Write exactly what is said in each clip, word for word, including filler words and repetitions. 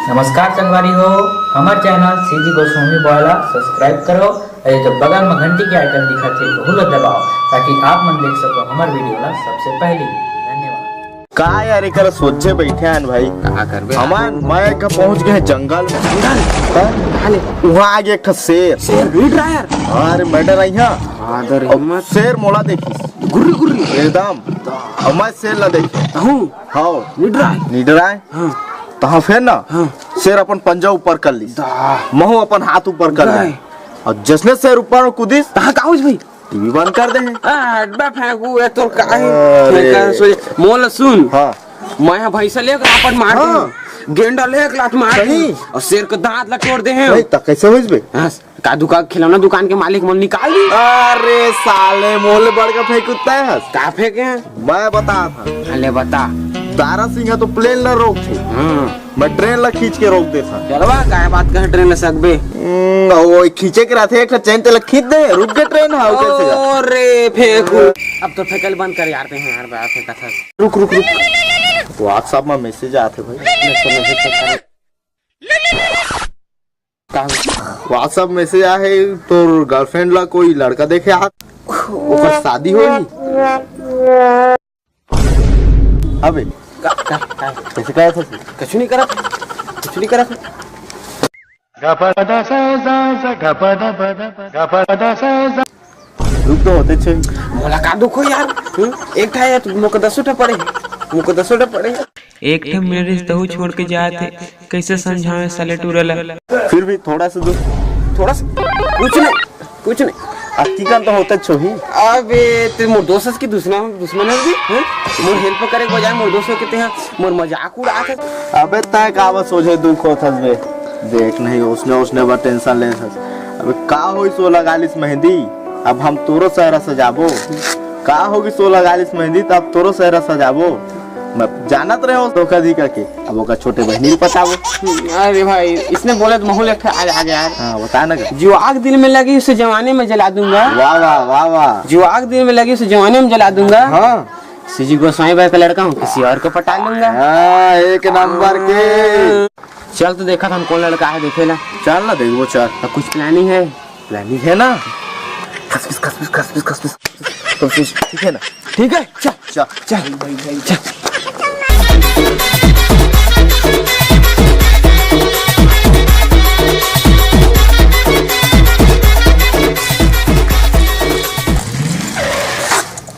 नमस्कार संगवारी हो, हमर चैनल सीजी गोस्वामी बॉय ला सब्सक्राइब करो, अउ ये जो बगल में घंटी के आइकन दिखत हे, वहू ला दबाओ, ताकि आप मन देख सको हमर वीडियो ला सबसे पहली। धन्यवाद। का यार, एकर सोचे बैठे हन भाई। का करबे? हमन मैं का पहुंच गए जंगल में। जंगल? हाँ? कहाँ ले? वहाँ आ गया एक ठो शेर। शेर? लीड रहा यार। अरे मैं डराई हाँ। हाँ, डर अब हिम्मत। शेर मोला देखिस। गुर्री गुर्री। एकदम। अब मैं शेर ला देखिस। तहूँ? हाँ। निडराय? निडराय? हाँ। तहाँ फेर ना, हाँ। शेर अपन पंजा ऊपर कर लिस। दा। महूँ अपन हाथ ऊपर कर दाय। लिस। अउ जसने शेर ऊपर में कूदिस, तहाँ का होइस भाई? टीवी बंद कर दे हे। आ, हटबा फेंकू, ये तोर का हे? अरे। फेंका सोच, मोला सुन। हाँ। मैं हा भैंसा ले एक लात मार हाँ। दे, गेंडा ले एक लात मार दे, सही। अउ शेर के दांत ला तोड़ दे हे। नहीं, त कैसे होइस बे? हाँ, का दुकान, खिलौना दुकान के मालिक मन निकाल दी। अरे साले, मोले बड़का फेंक कुत्ता है। का फेंके हैं? मैं बता था। अले बता। दारा सिंह तो प्लेन ला रोक थे। हाँ। मैं ट्रेन ला खींच के रोक देता। चलवा, काय बात कहे ट्रेन ला सकबे? हम्म, वो खींचे के रहते, एक ठो चैन तेला खींच दे, रुक गए ट्रेन, हाँ, कैसे का? अरे, फेंकू। अब तो फेंकल बंद कर यार, ते हैं यार, बड़ा फेंका था। रुक, रुक, रुक। WhatsApp में मैसेज आते भाई। WhatsApp मैसेज आए है, तोर गर्लफ्रेंड ला कोई लड़का देखे आ, ओकर शादी होई। अबे, का, का, का? कैसे कहा था तू? कुछ नहीं करा, कुछ नहीं करा। रुक तो होते छे। मोला का दुख हो यार, हम्म? एक ठा है तो मोके दसो ठा पड़े, मोके दसो ठा पड़े। एक ठे मेरे तहु छोड़ के जात हे, कैसे समझावे साले टूरा ला? फिर भी थोड़ा सा दुख। थोड़ा सा? कुछ नहीं, कुछ नहीं। अतिकन तो होते छो ही। अबे, ते मोर दोस्त की दुश्मन, दुश्मन है भी, हैं? मोर हेल्प करे के बजाय मोर दोस्त के ते हैं, मोर मजाक उड़ात है। अबे, तय काबर सोझे दुख होत हस बे? देख नहीं, उसने, उसने बा टेंशन लेत हस। अबे, का होई सोलह गालिस मेहंदी? अब हम तोरो सहरा सजाबो। का होगी सोलह गालिस मेहंदी, त अब तोरो सहरा सजाबो। मैं जानत रहे हो धोखा दी करके, अब ओकर छोटे बहनी के पटाबो। अरे भाई, इसने बोले तो महूँ एक ठा आ, आ गया यार। हाँ, बता ना का। जो आग दिल में लगी उसे जवानी में जला दूंगा। वाह, वाह, वाह, वाह। जो आग दिल में लगी उसे जवानी में जला दूंगा। हाँ। सीजी गोस्वामी भाई का लड़का हूँ, किसी और को पटा लूंगा। हाँ, एक नंबर के। चल तो देखा था कौन लड़का है, देखे ला। चल ना देखबो, चल। तो कुछ प्लानिंग है? प्लानिंग है ना? खसपिस, खसपिस, खसपिस, खसपिस, खसपिस। ठीक है ना? ठीक है, चल, चल, चल, चल।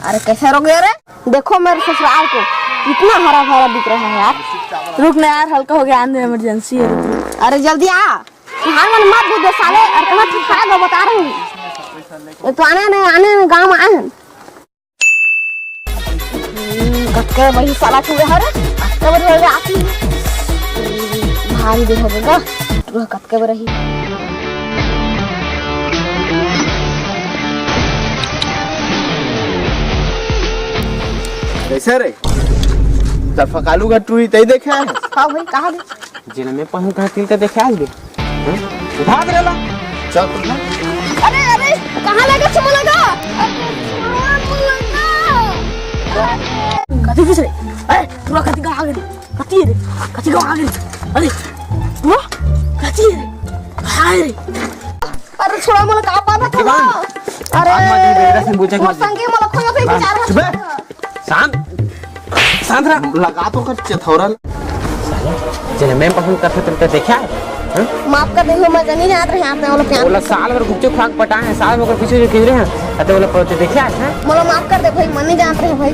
अरे, कैसे रोक गया रे? देखो मेरे ससुराल को, कितना हरा भरा दिख रहा है यार। रुक ना यार, हल्का हो गया, आने इमरजेंसी है, रुक, रुक। अरे जल्दी आ, यहाँ मन मत घुस दे साले, और तुम्हें ठीक खा दो, बता रही हूँ। ये तो आने, आने, आने गाँव में आए हैं। हम्म, कतके बड़ी साला चूहे हरे, कतके बड़ी बड़ी आती है। भारी देर हो गया, कतके बड़ी। कैसे रे? तब फकालू का टूरी तई देखे है? हाँ भाई, कहाँ दे? जेल में पहुंच कर तिल के देखे आज भी। हैं? उठा दे ला। चल तू ना। अरे, अरे, कहाँ लगा छुआ लगा? कथी किस रे? ए, पूरा कथी का आगे। कथी रे? कथी का आगे। अरे, पूरा कथी रे? हाय रे। अरे छोड़ा, मोला का पाना था ना। अरे, आज मत दे, बेटा, से पूछे मोर मत। संगे मोला खोयो थे हाँ, बेचारा। चुप है। शांत, शांत रह। लगा तो कर चथौरा। चले, मैं पसंद करते तुमको देखा है? हाँ? माफ कर दे, मैं नहीं जानत रहे आपने वाला प्यार। बोला साल भर गुपचुप खा के पटाए हैं, साल भर पीछे जो खेल रहे हैं, अते बोला पहुंचे देखा है, हैं? मोला माफ कर दे भाई, मैं नहीं जानत रहे भाई।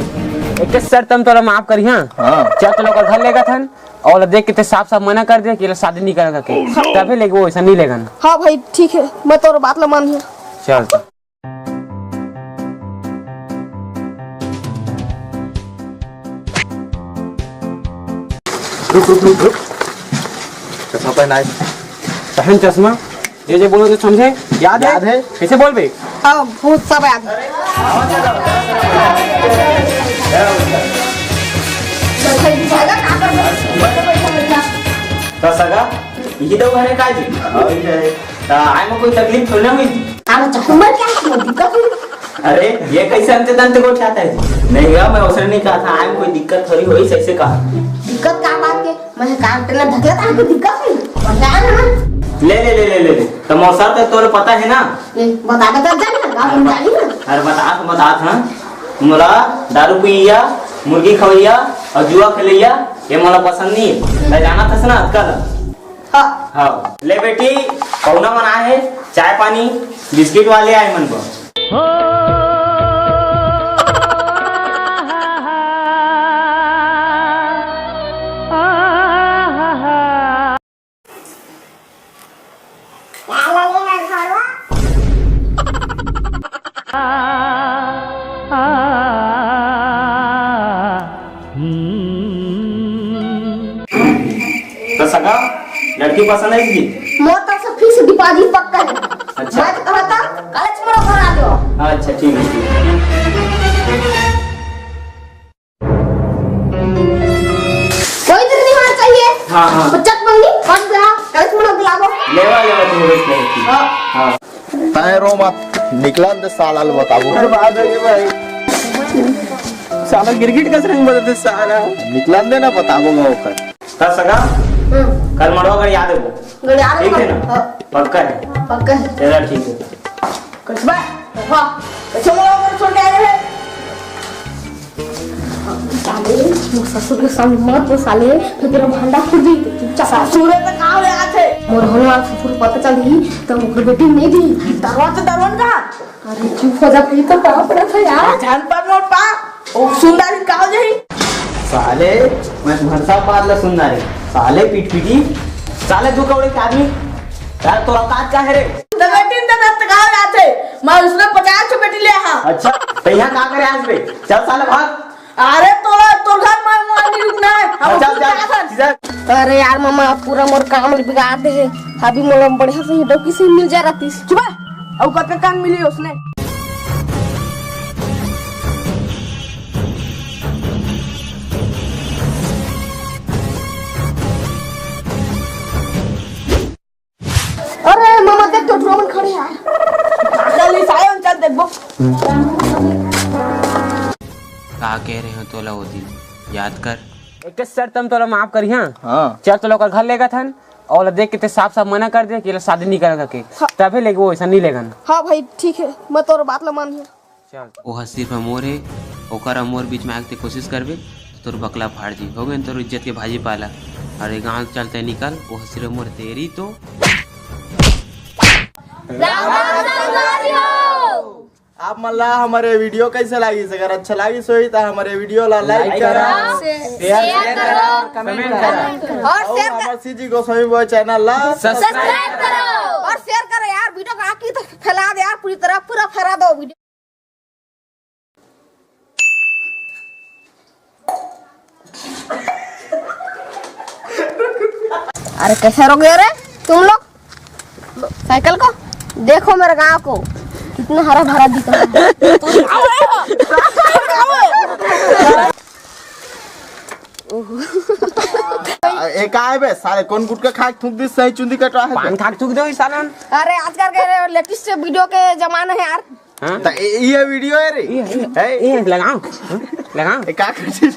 एक शर्त हम तोला माफ करी, हाँ? हाँ। चल, तो लोग घर लेगा था। अउ ओला देख के ते साफ साफ मना कर दे कि एला शादी नहीं करेगा के। तभी लेके वो ऐसा नहीं लेगा ना। हाँ भाई, ठीक है, मैं तोर बात ला मान हूँ। चल तो। रुक, रुक, रुक, रुक। चश्मा पहना है। पहन चश्मा। जे जे बोलो तो समझे? याद है? याद है। कैसे बोलबे? हाँ, भूत सब याद है। त सगा, इही दऊ हरे का जी? हाँ, इही है। त आए में कोई तकलीफ थोड़ी ना हुई? आए में चक्कर क्या है? कोई दिक्कत हुई? अरे, ये कैसे अंते तंते को उठाता है जी? नहीं गा, मैं उसने नहीं कहा था, आए में कोई दिक्कत थोड़ी हुई, सही से कहा। दिक्कत का बात के? मैं डॉक्टर ने धकला था, कोई दिक्कत नहीं। बढ़िया है ना? ले, ले, ले, ले, ले, ले। तो मौसा तो तोरे पता है ना? ले, बता, बता, जानी ना, गाँव में जानी ना। अरे बता, बता था। मोला दारू पिया, मुर्गी खवैया और जुआ खेलैया, ये मोला पसंद नहीं है। मैं जाना था ना आजकल। हाँ। हाँ। ले बेटी, पहुना मन आए है, चाय पानी, बिस्किट वाले आए मन बर। तो सगा, लड़की पसंद है कि? मोर तरफ से fix deposit पक्का है। अच्छा। मैं तो कहा था, कल से मोर घर आ जाओ। अच्छा, ठीक है, ठीक है। कोई देर नहीं होना चाहिए। हाँ, हाँ। बच्चा को मंगी, कल से, हाँ, कल से मोर बुलाओ। लेवा, लेवा, तुम रोज नहीं की। हाँ। हाँ। तय रो मत, निकलन दे साला ल बताबो। बर्बाद हो गए भाई। साला गिरगिट कस रंग बदलते साला। निकलन दे ना बताबो मैं ओकर। त सगा, हम्म। कल मड़वा गड़िया देबो। गड़िया ठीक है देबो। ना? हाँ। पक्का है? पक्का है। चला ठीक है। कचबा, हाँ। अच्छा, मड़वा कर छोड़ के आए हैं। साले, मोर ससुर के सामने मत बोल साले, फिर तेरा भांडा फूट जाई, चुपचाप। ससुर है तो का हो जात है? मोर होने वाला ससुर पता चल गई, तो ओकर बेटी नहीं दी। दरवाजा दरवन कहाँ? अरे चुप हो जा भाई, तो पाँव पड़ा था यार। जान पर मोर पा, ओ सुंदरी का हो जाई? साले, मैं भरसा मार ले सुंदरी। साले पिटपिटी, साले दू कौड़ी के आदमी। यार तोर औकात का है रे? तो बेटी तो दस्त का हो जाते। मैं उसने पचास ठो बेटी ले हाँ। अच्छा, तो यहाँ का करे आज बे? चल साले भाग। अरे तोरा, तोर घर मार मार नहीं रुकना है। हम अच्छा, खुद चल, जा सकन। सीधा। अरे यार मामा, पूरा मोर काम बिगाड़ दे है। अभी मोला बढ़िया से डौकी से मिल जा रहतीस। चुप है। अउ कतका काम मिली उसने? अरे मामा देख तो टोटरो मन खड़े हैं। चल इस आए, चल देखबो। का कहे रहेंव तोला ओ दिन, याद कर। एक शर्त हम तोला माफ करिहां। हाँ। चल तोला ओकर घर लेगत हन, अउ ओला देख के तें साफ साफ मना कर दे कि एला शादी नहीं करन करके। हाँ। तभे लेगबो, वइसन नहीं लेगन। हाँ भाई ठीक है, मैं तोर बात ला मानिहां। चल। ओह सिर्फ मोर हे, ओकर अउ मोर बीच में आके तें कोशिश करबे, तोर बकला फाड़ जी। हो गे तोर इज्जत के भाजी पाला। अरे गांव चल तें निकल, ओह सिर्फ मोर हे, तेरी तो। राम राम संगवारी हो। आप मन ला हमर video कइसे लागिस? अगर अच्छा लागिस होही त हमर video ला like करा, share करा, comment करा। और अउ share हमर CG गोस्वामी boy channel ला subscribe करो। और share करो यार, video को आखिरी तक फैला दे यार, पूरी तरह पूरा फैला दो video। अरे कैसे रुक गए रे तुम लोग साइकिल को? देखो मेरे गांव को, कितना हरा भरा दिख रहा है। ए, ए, का है बे? साले कौन गुटखा खा के थूक दिस, सही चुंदी कटवा है बे? पान खा के थूक दो ई सालन। अरे आजकल के latest video के जमाना है यार। हाँ? त ए, ये video है रे। ये, ये, है? ये लगाओ, हाँ? लगाओ। ए, का कर छी?